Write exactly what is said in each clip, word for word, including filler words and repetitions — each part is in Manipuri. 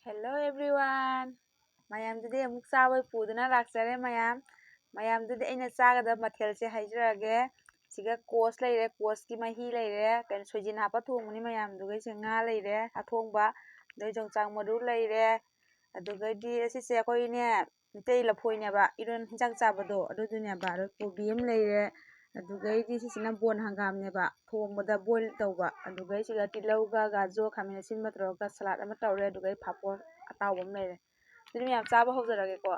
Hello everyone! ꯃꯌꯥꯝꯗꯨꯗꯤ ꯑꯃꯨꯛ ꯆꯥꯕ ꯄꯨꯗꯨꯅ ꯂꯥꯛꯆꯔꯦ ꯃꯌꯥꯝ꯫ ꯃꯌꯥꯝꯗꯨꯗꯤ ꯑꯩꯅ ꯆꯥꯒꯗꯕ ꯃꯊꯦꯜꯁꯦ ꯍꯥꯏꯖꯔꯛꯑꯒꯦ꯫ ꯁꯤꯒ ꯀꯣꯁ ꯂꯩꯔꯦ, ꯀꯣꯁꯀꯤ ꯃꯍꯤ ꯂꯩꯔꯦ, ꯀꯩꯅꯣ, ꯁꯣꯏꯖꯤꯟ ꯍꯥꯞꯄ ꯊꯣꯡꯕꯅꯤ ꯃꯌꯥꯝꯗꯨꯒꯩꯁꯦ꯫ ꯉꯥ ꯂꯩꯔꯦ ꯑꯊꯣꯡꯕ, ꯑꯗꯩ ꯌꯣꯡꯆꯥꯛ ꯃꯔꯨ ꯂꯩꯔꯦ, ꯑꯗꯨꯒꯩꯗꯤ ꯑꯁꯤꯁꯦ ꯑꯩꯈꯣꯏꯅꯦ, ꯃꯤꯇꯩ ꯂꯐꯣꯏꯅꯦꯕ, ꯏꯔꯣꯟ ꯍꯤꯟꯖꯥꯡ ꯆꯥꯕꯗꯣ ꯑꯗꯨꯗꯨꯅꯦꯕ꯫ ꯑꯗꯣ ꯀꯣꯕꯤ ꯑꯃ ꯂꯩꯔꯦ, ꯑꯗꯨꯒꯩꯗꯤ ꯁꯤꯁꯤꯅ ꯕꯣꯟ ꯍꯪꯒꯥꯝꯅꯦꯕ, ꯊꯣꯡꯕꯗ ꯕꯣꯏꯜ ꯇꯧꯕ꯫ ꯑꯗꯨꯒꯩꯁꯤꯒ ꯇꯤꯜꯍꯧꯒ ꯒꯥꯖꯣ ꯈꯥꯃꯦꯟ ꯑꯁꯤꯟꯕ ꯇꯧꯔꯒ ꯁꯂꯥꯠ ꯑꯃ ꯇꯧꯔꯦ, ꯑꯗꯨꯒꯩ ꯐꯥꯐꯣꯔ ꯑꯇꯥꯎꯕ ꯑꯃ ꯂꯩꯔꯦ꯫ ꯑꯗꯨꯗꯤ ꯃꯌꯥꯝ ꯆꯥꯕ ꯍꯧꯖꯔꯒꯦꯀꯣ꯫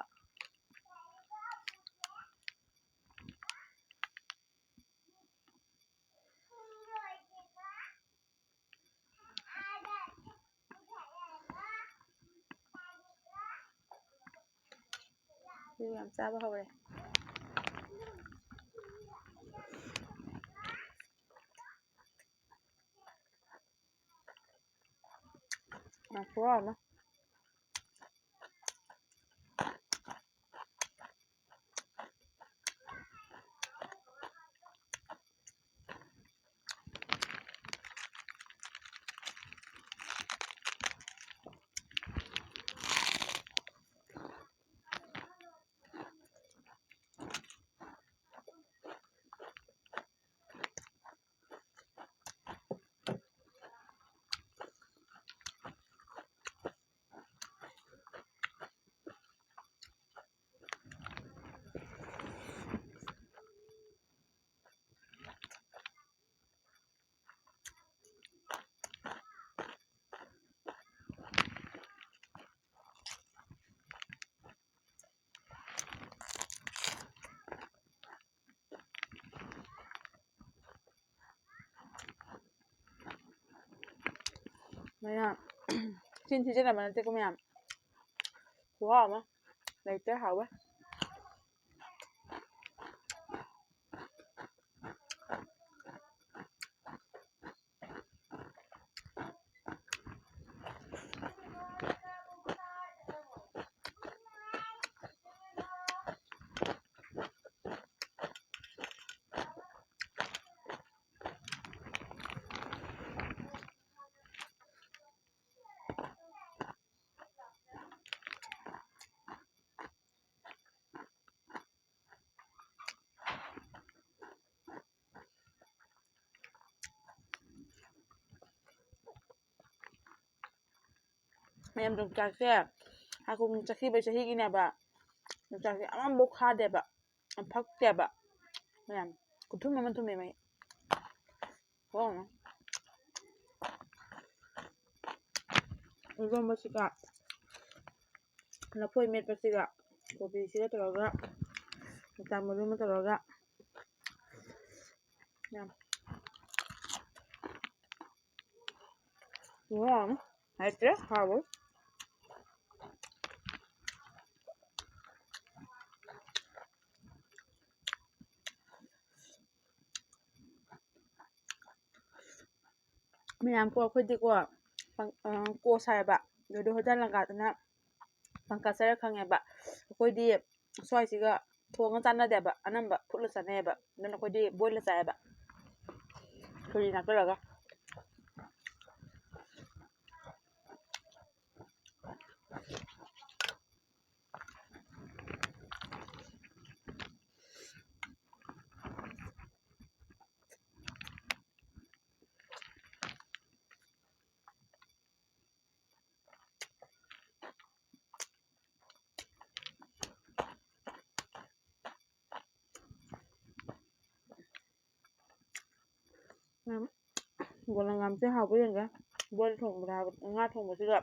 ꯁꯤꯁꯨ ꯌꯥꯝ ꯆꯥꯕ ꯍꯧꯔꯦ꯫ ꯌꯥꯝ ꯈꯨꯍꯥꯎ ꯑꯃ꯫ ꯃꯌꯥꯝ, ꯆꯤꯟ ꯊꯤꯖꯤꯟꯅꯕ ꯅꯠꯇꯦꯀꯣ ꯃꯌꯥꯝ꯫ ꯈꯨꯍꯥꯎ ꯑꯃ ꯂꯩꯇ꯭ꯔꯦ, ꯍꯥꯎꯋꯦ꯫ ꯃꯌꯥꯝ ꯌꯣꯡꯆꯥꯛꯁꯦ ꯍꯥꯀꯨꯝ ꯆꯠꯈꯤꯕ ꯆꯍꯤꯒꯤꯅꯦꯕ꯫ ꯌꯣꯡꯆꯥꯛꯁꯦ ꯑꯃꯐꯥꯎ ꯈꯥꯗꯦꯕ, ꯐꯛꯇꯦꯕ꯫ ꯃꯌꯥꯝ ꯈꯨꯊꯨꯝ ꯑꯃ ꯊꯨꯝꯃꯦ ꯃꯍꯤ꯫ ꯍꯣ꯫ ꯏꯔꯣꯝꯕꯁꯤꯒ ꯂꯐꯣꯏ ꯃꯦꯠꯄꯁꯤꯒ ꯀꯣꯕꯤꯁꯤꯒ ꯇꯧꯔꯒ, ꯌꯣꯡꯆꯥꯛ ꯃꯔꯨ ꯑꯃ ꯇꯧꯔꯒ꯫ ꯌꯥꯝ ꯍꯥꯎꯔꯅꯤ꯫ ꯍꯥꯏꯇ꯭ꯔꯦ, ꯍꯥꯎꯕ꯫ ꯃꯌꯥꯝ ꯀꯣ, ꯑꯩꯈꯣꯏꯗꯤꯀꯣ, ꯄꯪ-, ꯑ, ꯀꯣ ꯁꯥꯏꯕ꯫ ꯑꯗꯨꯗꯣ ꯍꯣꯇꯦꯜ ꯂꯪꯒꯥꯗꯅ ꯄꯪꯀ ꯆꯥꯔ ꯈꯪꯉꯦꯕ꯫ ꯑꯩꯈꯣꯏꯗꯤ ꯁ꯭ꯋꯥꯏꯁꯤꯒ ꯊꯣꯡꯉ ꯆꯥꯟꯅꯗꯦꯕ꯫ ꯑꯅꯝꯕ ꯐꯨꯠꯂ ꯆꯥꯅꯩꯌꯦꯕ꯫ ꯑꯗꯨꯅ ꯑꯩꯈꯣꯏꯗꯤ ꯕꯣꯏꯜꯗ ꯆꯥꯏꯌꯦꯕ꯫ ꯈꯣꯏꯔꯤ ꯅꯥꯀꯜꯂꯒ꯫ ꯎꯝ, ꯒꯣꯂꯥꯏ ꯍꯪꯒꯥꯝꯁꯦ ꯍꯥꯎꯕ ꯌꯦꯡꯒꯦ꯫ ꯕꯣꯏꯜ ꯊꯣꯡꯕꯗ ꯍꯥꯏꯕ, ꯉꯥ ꯊꯣꯡꯕꯁꯤꯒ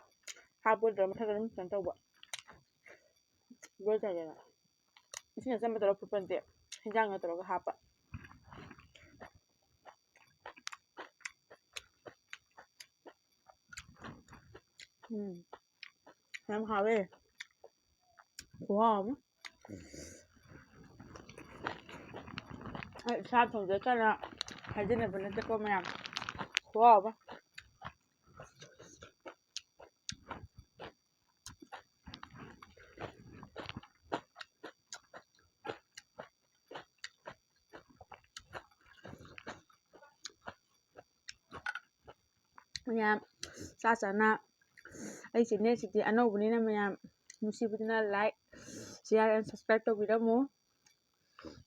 ꯍꯥꯞꯄꯣꯏꯗ꯭ꯔꯥ, ꯃꯊꯛꯇ ꯑꯗꯨꯝ ꯀꯩꯅꯣ ꯇꯧꯕ꯫ ꯕꯣꯏꯜ ꯇꯧꯒꯦꯅ ꯏꯁꯤꯡ ꯑꯆꯝꯕ ꯇꯧꯔꯒ ꯐꯨꯠꯄ ꯅꯠꯇꯦ, ꯍꯤꯟꯖꯥꯡꯒ ꯇꯧꯔꯒ ꯍꯥꯞꯄ꯫ ꯎꯝ, ꯌꯥꯝ ꯍꯥꯎꯋꯦ꯫ ꯈꯨꯍꯥꯎ ꯑꯃ꯫ ꯑꯩ ꯏꯁꯥ ꯊꯣꯡꯖꯗꯅ ꯍꯥꯏꯖꯅꯕ ꯅꯠꯇꯦꯀꯣ ꯃꯌꯥꯝ꯫ ꯈꯨꯍꯥꯎ ꯑꯃ꯫ ꯃꯌꯥꯝ ꯆꯥ ꯆꯥꯅ ꯑꯩ ꯆꯦꯅꯦꯜꯁꯤꯗꯤ ꯑꯅꯧꯕꯅꯤꯅ ꯃꯌꯥꯝ ꯅꯨꯡꯁꯤꯕꯗꯨꯅ like, share and subscribe ꯇꯧꯕꯤꯔꯝꯃꯨ꯫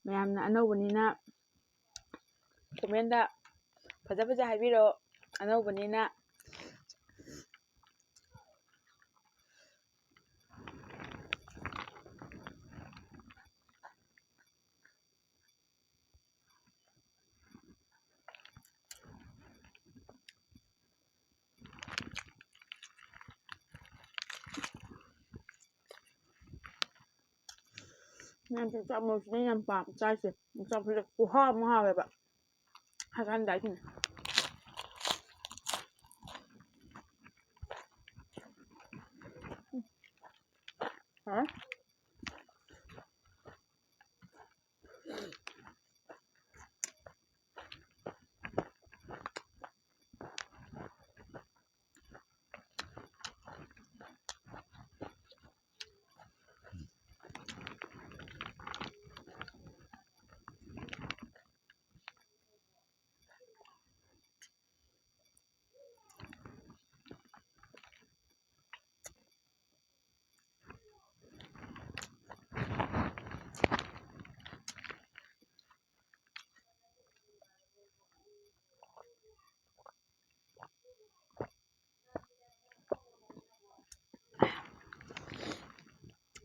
ꯃꯌꯥꯝꯅ ꯑꯅꯧꯕꯅꯤꯅ comment ꯐꯖ ꯐꯖ ꯍꯥꯏꯕꯤꯔꯛꯑꯣ꯫ ꯑꯅꯧꯕꯅꯤꯅ ꯃꯌꯥꯝꯁꯦ ꯆꯥꯛ ꯃꯔꯨꯁꯤꯅ ꯌꯥꯝ ꯄꯥꯝ ꯆꯥꯏꯁꯦ꯫ ꯆꯥꯛꯁꯤꯗ ꯈꯨꯍꯥꯎ ꯑꯃ ꯍꯥꯎꯋꯦꯕ꯫ ꯍꯥꯏꯀꯥꯟꯗ ꯑꯩꯁꯤꯅꯦ꯫ ꯍꯥꯎꯋꯦ꯫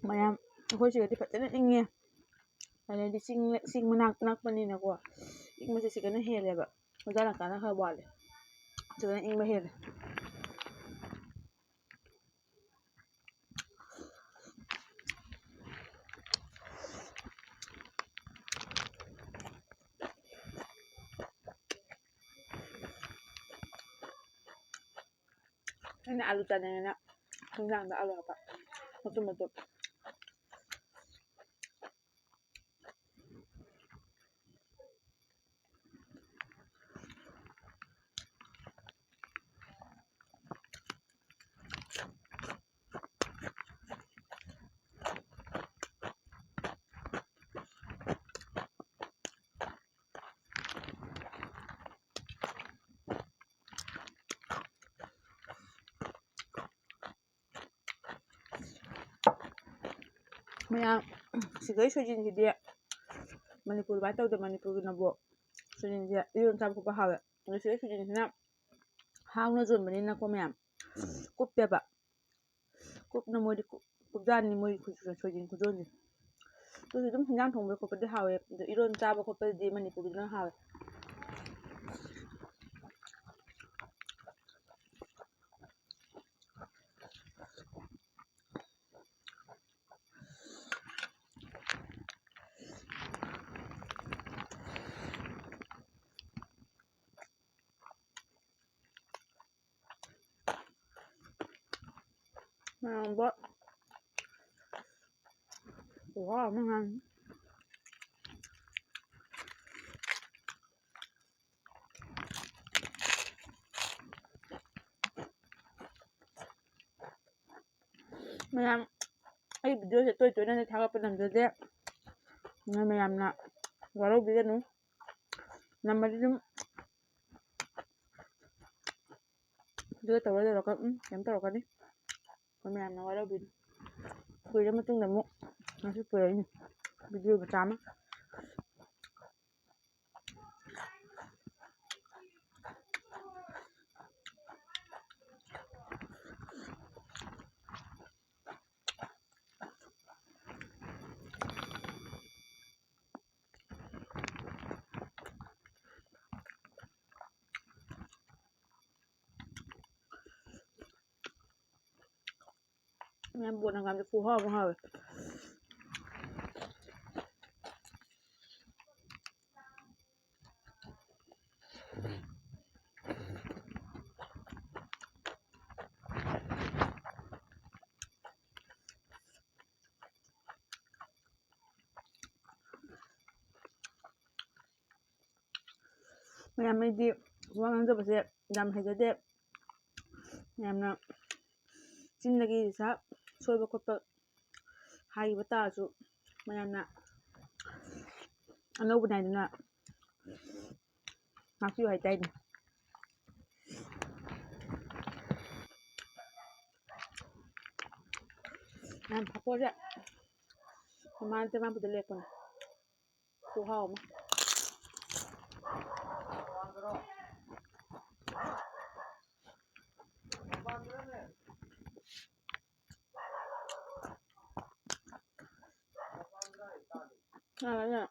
ꯃꯌꯥꯝ, ꯑꯩꯈꯣꯏ ꯁꯤꯗꯗꯤ ꯐꯖꯅ ꯏꯪꯉꯦ꯫ ꯑꯗꯩꯗꯤ ꯆꯤꯡ, ꯆꯤꯡ ꯃꯅꯥꯛ ꯅꯛꯄꯅꯤꯅꯀꯣ, ꯏꯪꯕꯁꯦ ꯁꯤꯗꯅ ꯍꯦꯜꯂꯦꯕ꯫ ꯍꯣꯏ, ꯂꯝꯀꯥꯅ ꯈꯔ ꯋꯥꯠꯂꯦ꯫ ꯁꯤꯗꯅ ꯏꯪꯕ ꯍꯦꯜꯂꯦ꯫ ꯑꯩꯅ ꯑꯥꯂꯨ ꯆꯥꯅꯤꯡꯉꯦꯅ ꯍꯤꯟꯖꯥꯡꯗ ꯑꯥꯂꯨ ꯍꯥꯞꯄ꯫ ꯃꯇꯨꯝ ꯃꯇꯨꯝ꯫ ꯃꯌꯥꯝ, ꯁꯤꯗꯩ ꯁꯣꯏꯖꯤꯟꯁꯤꯗꯤ ꯃꯅꯤꯄꯨꯔ ꯑꯗꯨꯃꯥꯏꯅ ꯇꯧꯗꯦ꯫ ꯃꯅꯤꯄꯨꯔꯒꯤꯅꯕꯨ ꯁꯣꯏꯖꯤꯟꯁꯦ ꯏꯔꯣꯟ ꯆꯥꯕ ꯈꯣꯠꯄ ꯍꯥꯎꯋꯦ꯫ ꯑꯗꯣ ꯁꯤꯗꯩ ꯁꯣꯏꯖꯤꯟꯁꯤꯅ ꯍꯥꯎꯅ ꯌꯣꯟꯕꯅꯤꯅꯀꯣ ꯃꯌꯥꯝ, ꯀꯨꯞꯄꯦꯕ꯫ ꯀꯨꯞꯅ ꯃꯣꯏꯗꯤ ꯀꯨꯞ-, ꯀꯨꯞꯖꯥꯅꯤ ꯃꯣꯏ ꯈꯨ-, ꯁꯣꯏꯖꯤꯟ ꯈꯨꯌꯣꯟꯁꯦ꯫ ꯑꯗꯨꯁꯨ ꯑꯗꯨꯝ ꯍꯤꯟꯖꯥꯡ ꯊꯣꯡꯕ ꯈꯣꯠꯄꯗꯤ ꯍꯥꯎꯋꯦ꯫ ꯑꯗꯣ ꯏꯔꯣꯟ ꯆꯥꯕ ꯈꯣꯠꯄꯗꯗꯤ ꯃꯅꯤꯄꯨꯔꯒꯤꯗꯨꯅ ꯍꯥꯎꯋꯦ꯫ ꯃꯌꯥꯝꯗꯣ ꯈꯨꯍꯥꯎ ꯑꯃ ꯉꯥꯡꯉꯤ꯫ ꯃꯌꯥꯝ, ꯑꯩ videoꯁꯦ ꯇꯣꯏ ꯇꯣꯏꯅꯗꯤ ꯊꯥꯒꯠꯄ ꯅꯪꯖꯗꯦ꯫ ꯑꯗꯨꯅ ꯃꯌꯥꯝꯅ ꯋꯥꯔꯧꯕꯤꯒꯅꯨ꯫ ꯅꯝꯃꯗꯤ ꯑꯗꯨꯝ ꯑꯗꯨꯒ ꯇꯧꯔ ꯇꯧꯔꯒ, ꯎꯝ, ꯀꯩꯅꯣ ꯇꯧꯔꯛꯀꯅꯤ꯫ ꯑꯩꯈꯣꯏ ꯃꯌꯥꯝꯅ ꯋꯥꯔꯧꯕꯤꯅꯨ꯫ ꯀꯨꯏꯔ ꯃꯇꯨꯡꯗ ꯑꯃꯨꯛ ꯉꯁꯤ ꯄꯨꯔꯛꯏꯅꯤ video ꯃꯆꯥ ꯑꯃ꯫ ꯃꯌꯥꯝ ꯕꯣꯠ ꯍꯪꯒꯥꯝꯁꯦ ꯈꯨꯍꯥꯎ ꯑꯃ ꯍꯥꯎꯋꯦ꯫ ꯃꯌꯥꯝ, ꯑꯩꯗꯤ ꯋꯥ ꯉꯥꯡꯖꯕꯁꯦ ꯌꯥꯝ ꯍꯩꯖꯗꯦ꯫ ꯌꯥꯝꯅ ꯆꯤꯟꯗꯒꯤ ꯁꯥ-, ꯁꯣꯏꯕ ꯈꯣꯠꯄ ꯍꯥꯏꯈꯤꯕ ꯇꯥꯔꯁꯨ, ꯃꯌꯥꯝꯅ ꯑꯅꯧꯕꯅꯦ ꯍꯥꯏꯗꯨꯅ ꯉꯥꯛꯄꯤꯌꯨ ꯍꯥꯏꯇꯥꯏꯅꯦ꯫ ꯌꯥꯝ ꯐꯄꯣꯠꯁꯦ ꯃꯃꯥꯅ ꯇꯦꯡꯕꯥꯡꯄꯣꯛꯇ ꯂꯦꯛꯄꯅꯦ꯫ ꯈꯨꯍꯥꯎ ꯑꯃ꯫ ꯑꯥ, ꯑꯥ꯫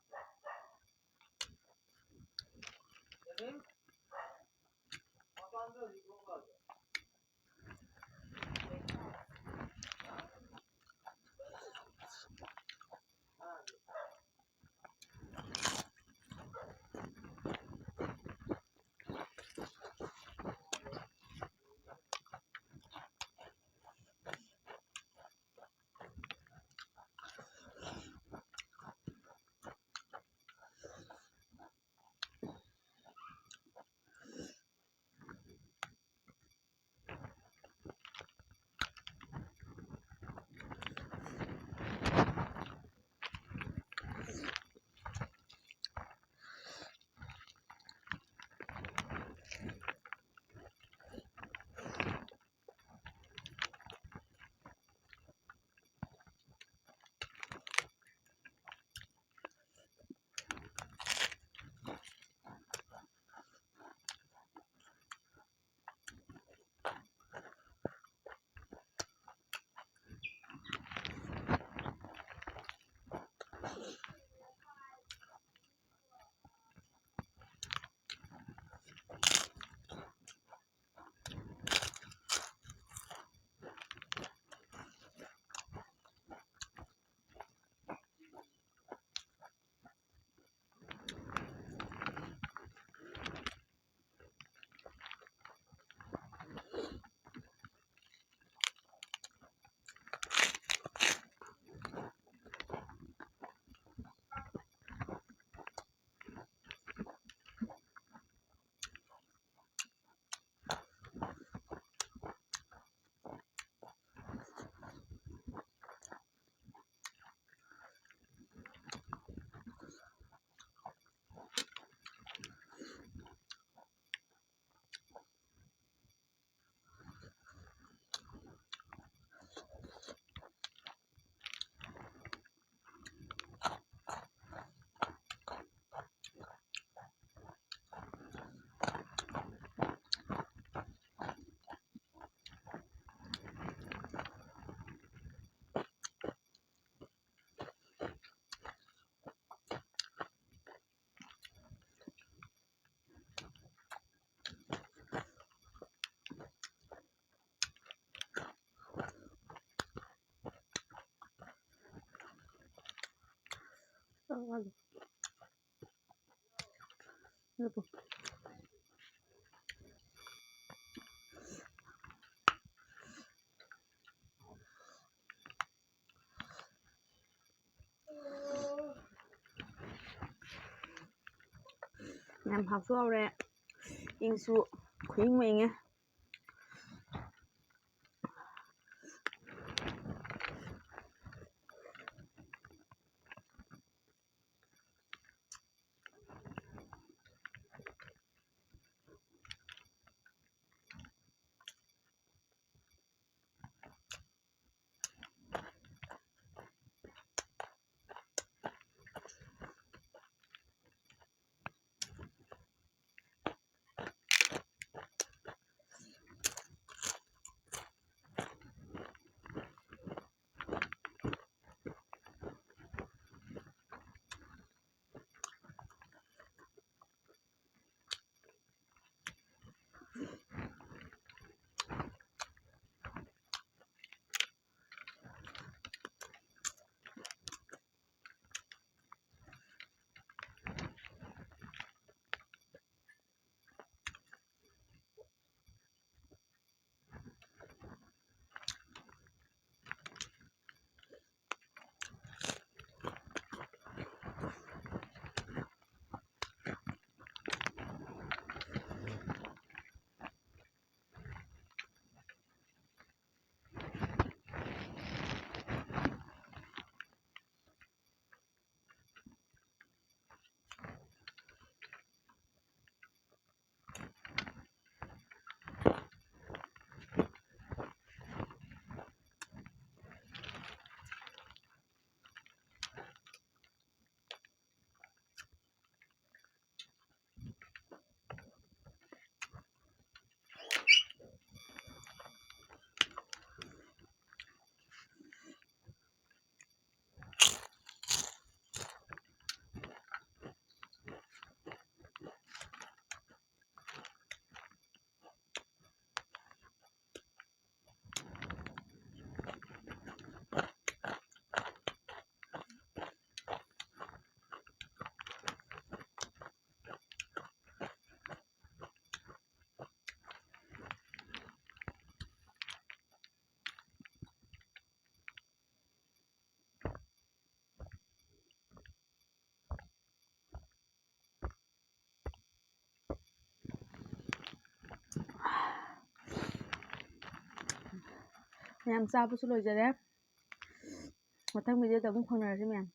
ꯌꯥꯝ ꯍꯥꯎꯁꯨ ꯍꯥꯎꯔꯦ, ꯏꯪꯁꯨ ꯈꯨꯏꯪ ꯃꯩꯉꯦ꯫ ꯃꯌꯥꯝ ꯆꯥꯕꯁꯨ ꯂꯣꯏꯖꯔꯦ꯫ ꯃꯊꯪ ꯚꯤꯗꯤꯑꯣꯗ ꯑꯃꯨꯛ ꯐꯪꯅꯔꯁꯤ ꯃꯌꯥꯝ꯫